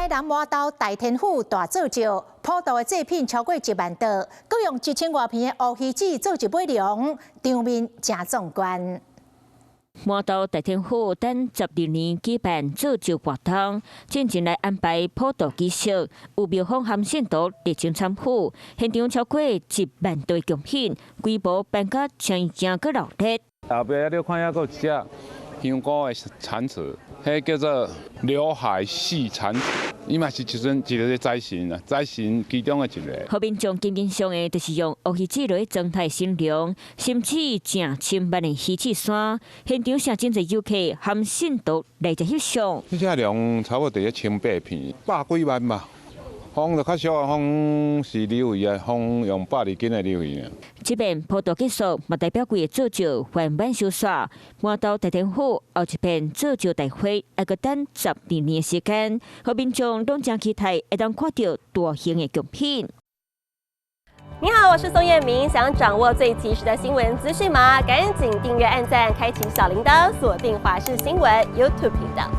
台南麻豆大天府大做醮，普渡的祭品超過1萬道，閣用1000外片的烏魚子做一尾龍，場面誠壯觀。麻豆大天府等12年舉辦做醮活動，進前來安排普渡儀式，有廟方和信徒熱情參與，現場超過1萬道貢品，規模辦甲誠驚閣熱鬧。後壁你看遐閣有一隻香菇的產子，彼叫做劉海戲產子，伊嘛是一尊一个財神啊，財神其中的一個。予民眾津津賞的，就是用烏魚子來裝飾神龍，甚至成千萬的魚子山，現場誠濟遊客和信徒來遮翕相。這隻龍差不多1800片，百幾萬吧。風就較俗，風是琉璃啊，風用120斤的琉璃。這遍普渡結束，嘛代表規个做醮圓滿收煞。麻豆大天府後一遍做醮大會，猶閣等12年的時間，予民眾攏誠期待會當看著大型的貢品。你好，我是宋燕明，想掌握最及時的新聞資訊嗎？趕緊訂閱、按讚、開啟小鈴鐺，鎖定華視新聞 YouTube 頻道。